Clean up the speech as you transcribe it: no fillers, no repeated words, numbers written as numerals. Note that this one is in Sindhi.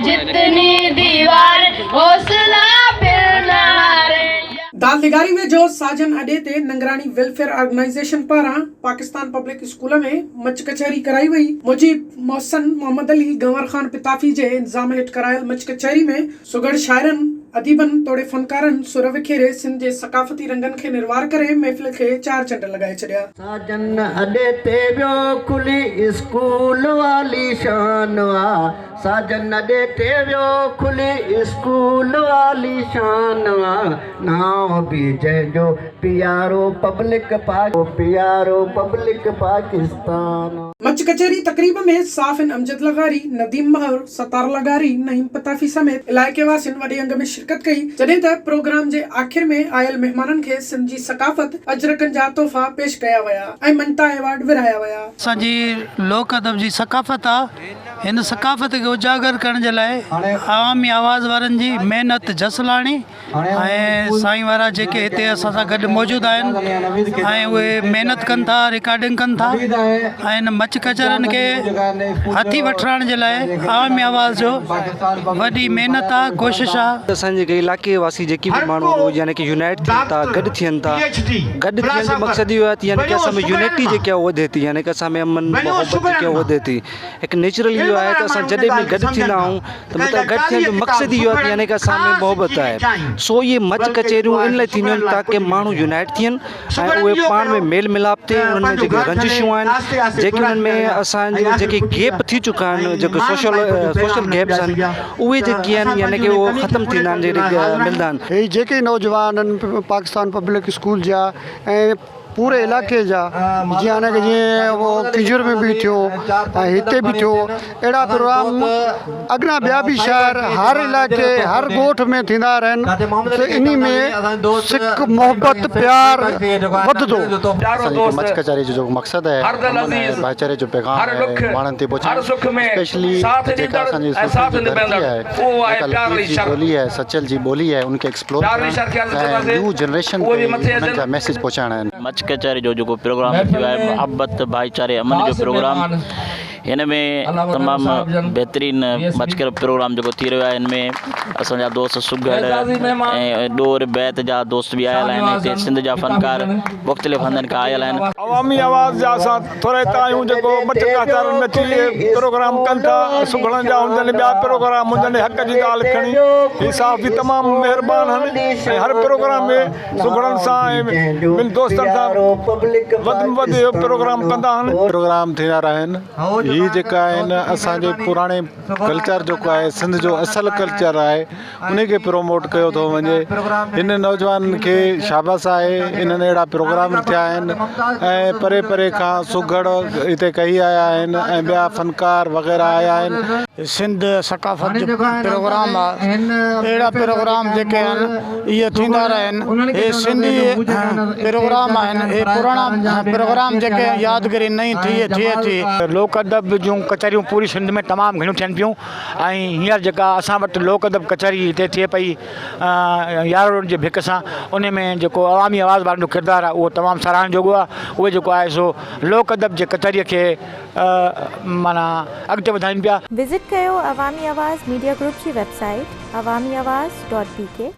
جتني ديوار حوصلا ڦر نه هاري. داد لغاري ويجهو ساجن اڏي تي ننگراڻي ويلفيئر آرگنائيزيشن پاران پاڪستان پبلڪ اسڪول ۾ مچ ڪچهري ڪرائي وئي. مجيب محسن محمد علي گنور خان پتافي جي انتظام هيٺ ڪرايل مچ ڪچهري ۾ سگهڙ شاعرن، اديبن توڙي فنڪارن سر وکيري سنڌ جي ثقافتي رنگن کي نروار ڪري محفل کي چار چنڊ لڳائي ڇڏيا. ساجن اڏي تي ويو کلي اسڪول والي شان آ ساجن اڏي تي ويو کلي اسڪول والي شان آ نانء به جنهن جو پيارو پبلڪ پيارو پبلڪ پاڪستان آ. مچ ڪچهري تقريب ۾ صحافين امجد لغاري، نديم مهر، ستار لغاري، نعيم پتافي سميت علائقي واسين وڏي انگ ۾ شرڪت ڪئي، جڏهن ته پروگرام جي آخر ۾ آيل مهمانن کي سنڌ جي ثقافت اجرڪن جا تحفا پيش ڪيا ويا ۽ مڃتا ايوارڊ ورهايا ويا. اسان جي لوڪ ادب جي ثقافت آ، هن ثقافت کي اجاگر ڪرڻ جي لاء عوامي آواز وارن جي محنت جس لاڻي. ۽ سائين وارا جيڪي هتي اسان سان گڏ موجود آهن ۽ اهي محنت ڪن ٿا رڪارڊنگ ڪن ٿا ۽ ان مچ ڪچهرين کي هٿي وٺرائڻ جي لاء عوامي آواز جو وڏي محنت آ ڪوشش آ. اسان جي علائقي واسي جيڪي به ماڻهو آهن اهي يعني ڪي يونائيٽ ٿين ٿا گڏ ٿين ٿا گڏ ٿيڻ جو مقصد اهو آهي ته يعني ڪي اسان ۾ يونٽي جيڪي آهي وڌي ٿي يعني ڪي اسان ۾ امن محبت جيڪي آهي وڌي ٿي هڪ نيچرل اهو آهي ته اسان جڏهن به گڏ ٿيندا آهيون ته مطلب گڏ ٿيڻ جو مقصد اهو آهي ته يعني ڪه اسان ۾ محبت آهي سو اهي مچ ڪچهريون ان لاء ٿينديون آهن تاڪه ماڻهو يونائيٽ ٿين ۽ اهي پاڻ ۾ ميل ملاپ ٿئي انهن ۾ جيڪي رنجشون آهن جيڪي انهن ۾ اسان جي جيڪي گيپ ٿي چڪا آهن جيڪي سوشل سوشل گيپس آهن اهي جيڪي آهن يعني ڪه اهو ختم ٿيندا آهن جيڪي ملندا آهن. هي جيڪي نوجوان آهن پاڪستان پبلڪ اسڪول جا ۽ پوري علائقي جا جيئن هاڻي جيئن اهو ڪنجهر ۾ به ٿيو ۽ هتي به ٿيو اهڙا پروگرام اڳنا ٻيا به شهر هر علائقي هر ڳوٺ ۾ ٿيندا رهن ته انهي ۾ سڪ محبت پيار وڌندو. اسان جي مچ ڪچهري جو جيڪو مقصد آهي امن ۽ ڀائيچاري جو پيغام آهي ماڻهن تائين پهچائڻ اسپيشلي جيڪا اسان جي سنڌ جي ڌرتي آهي جيڪا لطيف جي ٻولي آهي سچل جي ٻولي آهي ان کي ايڪسپلور ڪرڻ ۽ نيو جنريشن تي انهن جا ميسيج پهچائڻ آهن. مچ ڪچهري جو جيڪو پروگرام ٿيو آهي محبت ڀائيچاري امن جو پروگرام هن ۾ تمام بهترين مچ ڪري پروگرام جيڪو ٿي رهيو آهي هن ۾ اسان جا دوست سگهڙ ۽ ڏور بيت جا دوست به آيل آهن هتي سنڌ جا فنڪار مختلف هنڌن کان آيل آهن. عوامي آواز جا اسان ٿورائتا آهيون جيڪو مچ ڪچهرين ۾ اچي اهي پروگرام ڪن ٿا سگهڙن جا هجن ٻيا پروگرام هجن حق جي ڳالهه کڻي هي صحافي تمام مهربان آهن ۽ هر پروگرام ۾ سگهڙن سان ۽ ٻين دوستن سان وڌ ۾ وڌ اهو پروگرام ڪندا آهن. پروگرام ٿيندا رهن هي جيڪا آهن اسان جي پراڻي ڪلچر جيڪو آهي سنڌ جو اصل ڪلچر آهي انهي کي پروموٽ ڪيو ٿو وڃي هن نوجوانن کي شابس آهي انهن اهڙا پروگرام ٿيا آهن ۽ پري پري کان سگهڙ هتي ڪهي آيا آهن ۽ ٻيا فنڪار وغيره آيا آهن. سنڌ ثقافت جو پروگرام آ اهڙا پروگرام جيڪي آهن اهي ٿيندا رهن اهي سنڌي پروگرام آهن اهي پراڻا پروگرام جيڪي يادگيري نئين ٿئي ٿئي ٿي. لوڪ ادب جون ڪچهريون پوري سنڌ ۾ تمام گهڻيون ٿين پيون ۽ هينئر جيڪا اسان وٽ لوڪ ادب ڪچهري هتي ٿئي پئي يارو روڊ جي ڀڪ سان ان ۾ جيڪو عوامي آواز وارن جو ڪردار آهي اهو تمام ساراهڻ جوڳو آهي اهي جيڪو آهي سو لوڪ ادب جي ڪچهري کي معنيٰ اڳتي وڌائين پيا. وزٽ ڪيو عوامي آواز ميڊيا گروپ جي web site Awami Awaz dot B K.